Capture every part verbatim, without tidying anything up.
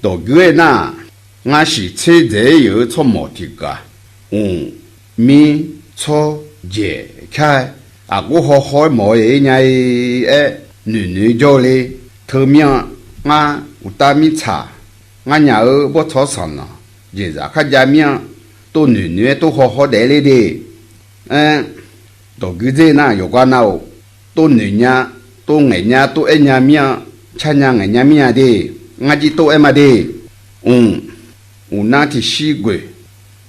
Dawqguir aer nar, ngar shiq tser dzaeq-ir yeuq-eu tsawrmawq tiq ghaq, mq, mir, tsawr, jaeq kar-aer, aqghof hawhaw-aer mawf-eu nya-ir aer, noeqnoeq jawr-eu le. Teu mir-anr, ngar uqtav mirtsaq, ngar nya-eu bawrtsanq sanqnanq, jeqzaq kharjav mir-anr, tov noeqnoeq-aer tov hawhaw daef ler de. Aer, dawqguir dzer nar yawqghaq nav-awq, tov noeq nya, tov ngaeq nya, tov aer nya mir-anr, car nya ngaeq nya mir-a de. Ngar jir tov aer ma de. Mq, uqnav tiqshir ghoeq,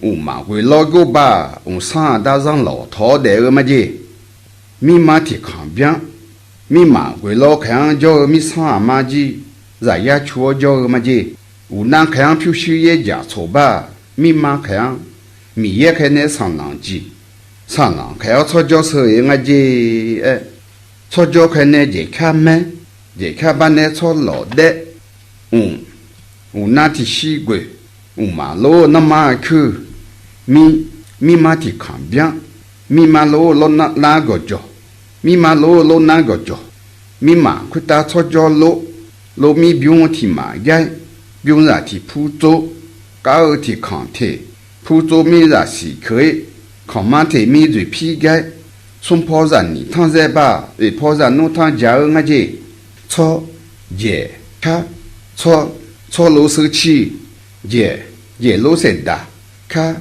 mqmaq ghoeq lawr gor ba, mqsanr aqda zanr lawq tawq-awr daef-eu ma jeq. Mirma tiqkhanq byanr, mirmaq ghoeq lawr khaeq-anr jawr-eu mirsanr aqma jir, zaqyar cu-awr jawr-eu ma jeq. Uqnav khaeq-anr pyurshuir yaerjaq tsoq bar, mirma khaeq-anr, Miqyaer khaeq nae sanqnanq jiq, sanqnanq khaeq-awr tsawrjawr sheu-eu nga jeq aer, tsawrjawr khaeq nae jaeqkar maer, jaeqkar bar nae tsawrlawq daer, mq, uqnav tiqshir ghoeq, mqmaq lor-eu nanrma-eu kuir, mir, mirma tiqkhanq byanr, mirma lor-eu lawrnar gawqjawq, mirma lor-eu lawrnar gawqjawq, mirmaq khoertav tsawrjawr lor, lormir bymr-eu tiqmaq jaer, bymrzaq tiq pur tsov, kar-eu tiqkanq teq, pur tsov mirzaq siq keuq-ir, kanqma teq mirdzoeq pir jaer, smrpaw zaqniq tanr zaer bar, oeqpaw zaqnmr tanr jaq-eu nga jeq. Tsawr, jaeq, kar, tsawr, tsawrlov sheuciq, jaeq, jaeqlov saeqdaq, kar,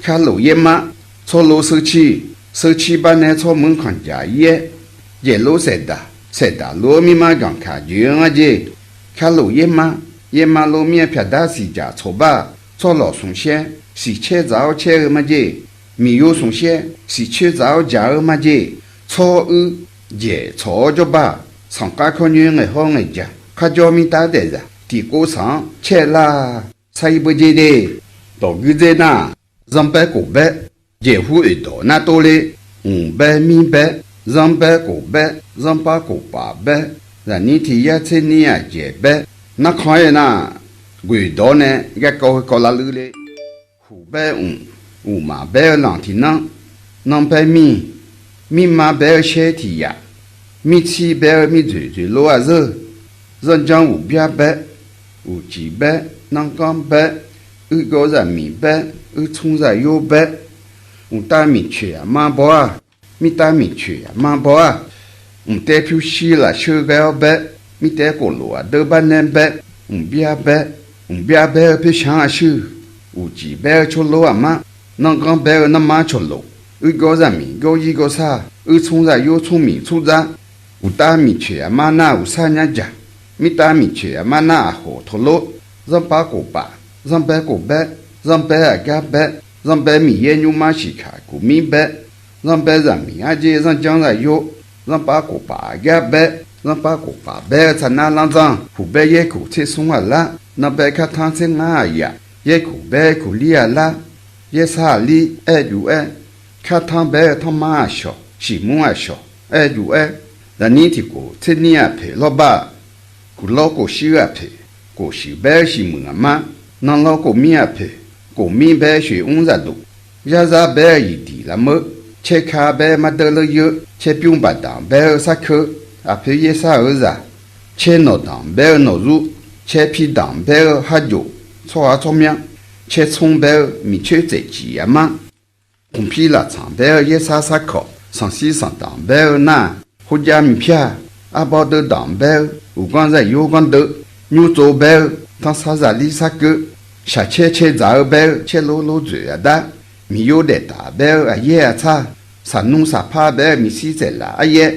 karluf yaermar, tsawrlov sheuciq, sheuciq bar nae tsawrmuir kanqjaq yaer, jaeqlov saeqdaq, saeqdaq luf-eu mirma ganqkaq joeq-eu nga jeq. Karluf yaermar, yaermar lor mir-a pyaqdar siqjaq tsoq bar, tsawrlawq smq shaer, siqcaer dzaq-awr caer-eu ma jeq. Miqyo smq shaer, siqcoer dzaq-awr jaq-eu ma jeq. Tsawr uir, jaeq tsawq-awr jawr bar, sanqkhav kawrnyoer ngaeq hawr ngaeq jaq, kharjawr mirtav daefzaq, tiqkov saq-anr caer lar, sar-ir beujeq de. Dawqguir dzer nar, zanrbaer kof baer, jaeqhur oeqdawq nar tov ler, mq baer mir baer, zanrbaer kof baer, zanrpar kof paf baer, zaqnir tiq yar tser nir aqjeq baer, narkhan-aer nar, ghoeqdawq nae garkawv heukawv lavluir ler. Huq baer mq, uqmaq baer-eu lanq tiq nanr, nanr baer mir, mirma baer-eu shaer tiq yaf, mirtsir baer-eu mirdzoeq dzoeq lor-aq zeur, zanrjanr uqbya baer, uqcif baer, nanrganr baer, uirgawr zaqmiq baer, uirtsmr zaqyor baer, mqtav miqcoeq aqma baw-aq, mirtav miqcoeq aqma baw-aq, mqtaev pyurshuir lafsheur ghae-awr baer, mirtaev khoflof aqdeur bar nae baer, mqbya baer, mqbya baer-eu pyurshanr aqshuir, uqcif baer-eu tsawrlor aqmar, nanrganr baer-eu nanrma cawqlof, uirgawr zaqmiq gawr yir gawr sar, uirtsmr zaqyor tsmr miq tsmr dzar, uqtav miqcoeq aqmar nar uqsar nyar jaq, mirtav miqcoeq aqmar nar aqkhof tawqlor, zanrpav kof paf, zanrbaer kof baer, zanrbaer aqgar baer, zanrbaer miqyaer nymrma shiqkaq kuf mir baer, zanrbaer zaqmiq arjer zanrjanr zaqyor, zanrpav kof paf aqgar baer, zanrpav kof paf baer-eu tsaqnar lanrdzanr, huq baer yaerkuq tser smr aqlar, nanrbaer kartanr tser ngar aqyaf, yaerkuq baer kuqlir aqlar, yaersar aqlir aer juf-aer, kartanr baer-eu tanrma aqshawq, shiqmur aqshawq aer juf-aer, zaqnir tiq kof tser nir aqpoeq lawrbaq, kuqlawr kof shir aqpoeq, kof shuif baer-eu shiqmuiq aqmar, nanrlawr kof mir aqpoeq, kof mir baer-eu shoeq mr zaqduq, yarzar baer-eu yiqdiq lavmeur, caerka baer-eu mardeur leur yeur, caerbymr baqdaq baer-eu sarkeur, aqpoeq yaersar-euq zaq, caernawq danq baer-eu nawqzur, caerpi danq baer-eu harjof, tsawrhaq tsawrmyanr, caertsmr baer-eu miqcoer tsaefcif aqmar, khmqpir laftsaq baer-eu yaersar sarkawq, sanqshir sanqdanq baer-eu nar, khoerjav miqpyar, arbawr deuv danq baer-eu uqganr zaqyor ganrdeuv, nymrtsov baer-eu tanrsar zaqlir sarkeur, shaqcaer caerdzaq-eu baer-eu caerlor lor dzoeq aqdar, miqyor daeftaf baer-eu aqyaer aqtsar, saqnmr saqpar baer-eu miqshir tsaeqlaf aryaer,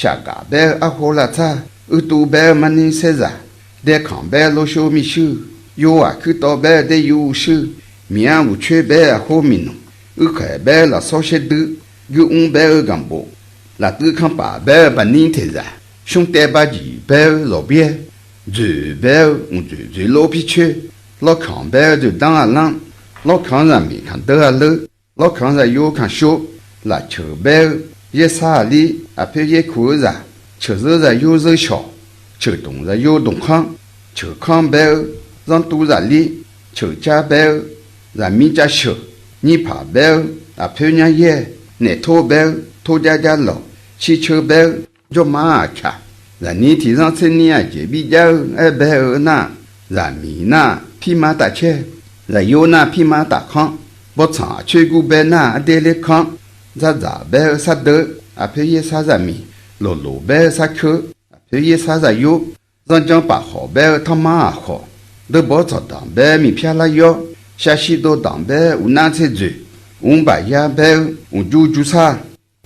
shafgaf baer-eu arkhov lavtsar, uirtuv baer-eu marnir saerzaq, daerkanq baer-eu lorshov miqshuir, yorhaq kuirtawv baer-eu daeryur shuir, miqanr uqcoer baer-eu aqkhor miqnmq, uirkhaeq baer-eu lafsawr shaerdui, guirmr baer-eu ganqbof, laftuir kanrpaf baer-eu baqnir teqzaq, shmrtaev barjiq baer-eu zawqbyaer, dzoeq baer-eu mqdzoeq dzoeq lor pircoer, lawrkanq baer-eu dzoeqdanr aqlanr, lawrkanq zaqmiq kanqdeur aqleur, lawrkanq zaqyor kanqshor, lafceuq baer-eu yaersar aqlir aqpoer yaerkuq-eu zaq, ceuqzeur zaqyor zeur shawq, ceuqdmq zaqyor dmqkanr, ceuqkanr baer-eu zanrtuv zaqlir, ceuqcar baer-eu zaqmir car sheuq, nyirpaq baer-eu aqpoer nyar yaer, naeftor baer-eu torjar jar lawq, shirceu baer-eu jawrma aqkaq, zaqnir tiq zanr tser nir aqjeq birjav-eu aer bae-eu nar, Zaqmiq nar pirma tafcaer, zaqyo nar pirma tafkanr, bawrtsanq aqcoer gur bae nar arder ler kanr, dzardzaq bae-eu sardeuv, aqpoer yaer sar zaqmiq, loqloq bae-eu sarkeur, aqpoer yaer sar zaqyo, zanrjan pafkhawq bae-eu tanrmar aqkhawq, deurbawr tsawqdanq bae-eu miqpyar lar yawr, sharshir dovdanq bae-eu uqnar tser dzoeq, mqbaq yar bae-eu mqjur jur sar,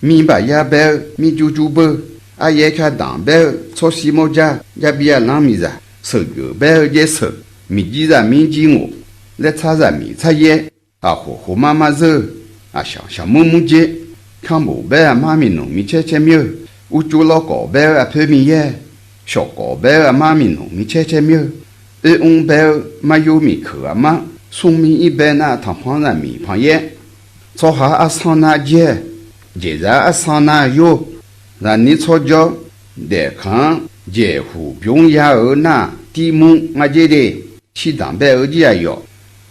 mirbaq yar bae-eu mirjur jur beur, aryaer kar danq bae-eu tsawrshir mawrjar, jarbi arlanr miqzaq, sheuqgeuf bae-eu jaer sheuq, miqjir zaqmir jir ngof, laer tsar zaqmiq tsar yaer, aqkhof khof mar mar zeur, aqshaq shaqmur mur jer, kanrbof bae-eu aqmar miqnmq micaer caer mir-eu, urcov lawrkawf bae-eu aqpoer miqyaer, shawqkawf bae-eu aqmar miqnmq micaer caer mir-eu, oermr bae-eu maryor miqkeuq aqmar, smrmir ir bae nar tanqpanq zaqmiq panqyaer, tsawrhaq arsanr nar jaer, jaeqzaq arsanr nar yor, zaqnir tsawrjawr, daefkanq-anr jaeqhuq bymr ya-euq nar tirmur nga jer de. Shirdanq bae-eu jir aqyawf,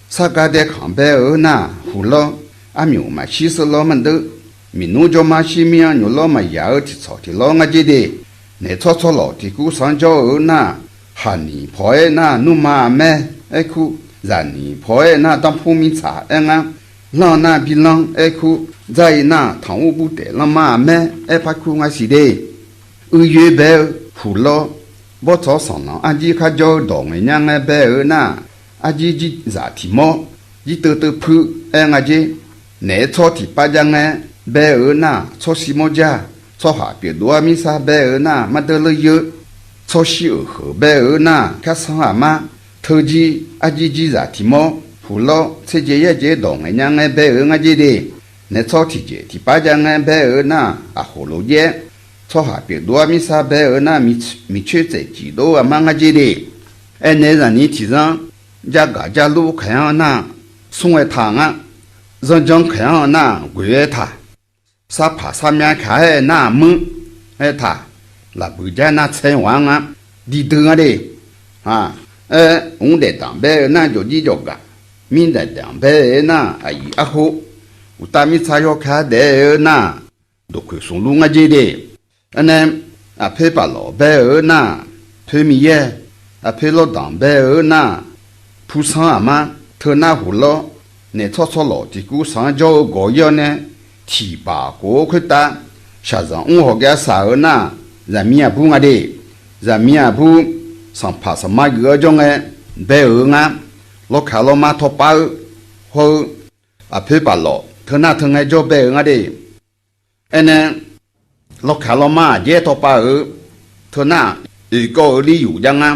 sargar daekanq bae-eu nar huqlawr, armyuq maqshir seurlawr maqdeur, miqnmr jawrmar shir mir-anr nymq lawr maqyaq-eu tiqtsawq tiqlawr nga jer de. Naeq tsawr tsawrlawq tiqkuv sanr jawr-eu nar, haqniq paw-aer nar nmrma aqmaer aer kur, zaqniq paw-aer nar danrpur mirtsaq aer ngar, lanr nar bilanr aer kur, dzar-ir nar tanq ur bur taef lanrma aqmaer aer par kur nga siq de. Uiyoer bae-eu huqlawr, bawrtsanq sanqlanq arjir kharjawr-eu dawq ngaeqnya ngae bae-eu nar, arjir jirzaq tiq mawr, jir teuv teuv puir aer nga jer. Naeq-aer tsawr tiqpav jav ngae bae-eu nar, tsawrshir mawrjar, tsawrhaq pyeufdov-ar mirsar bae-eu nar mardeur leur yeur, tsawrshir-euq heuq bae-eu nar karsanr aqmar, teujir arjir jirzaq tiq mawr huqlawr tserjeq yaerjeq dawq ngaeqnya ngae bae-eu nga jer de. Naeq tsawr tiqjeq tiqpav jav ngae bae-eu nar aqkhof lof jaer, tsawrhaq pyeufdov-ar mirsar bae-eu nar miqcoer tsaef cif dov aqmar nga jer de. Aernaeq zaqnir tiqzanr, jargaq jarlur khaeq-anr nar, smr-aer taq ngar, zanrjan khaeq-anr nar ghoeq-aer taq, sarpaq sarmyav kaq-aer nar muir aer taq, lafbuiq jar nar tsaer ghaq-ar ngar, diqdui ngar de. Aer, mr daefdanq bae-eu nar jawqjir jawqgaq, mir daefdanq bae-eu nar aqyuif arkhov, uqtav mirtsa yawkaq daef-eu nar, doqkhoeq smq lur ngar jer de. Aernae, aqpoer paflawq bae-eu nar, poer miqyaer, aqpoer lawrdanq bae-eu nar, pursanr aqmar teunar huqlawr, naeq tsawr tsawrlawq tiqkuv sanq-anr jawr-eu gawq-ir-awr nae, tiqbaq khof-eu khoertav, shaqzanq mr hawq gav saq-eu nar, zaqmiq aqbur nga de. Zaqmiq aqbur, sanqpaq sanqma geuf-awr jawr ngae bae-euq ngar, lawrkaq lawrma tawpav-eu hawr-eu, aqpoer paflawq teunar teu ngae jawr bae-euq ngar de. Aernae, lawrkaq lawrma aqjaer tawpav-euq, teunar oeqkawv-eu lir yuf jav ngar,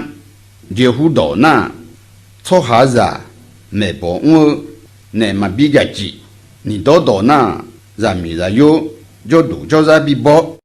jeqhu dawq nar, tsawrhaqzaq maeqbawq mr-eu, naef maqbi jaqcif, nyiqdawr dawq nar, zaqmiq zaqyo jawrduq jawrzar bibawr,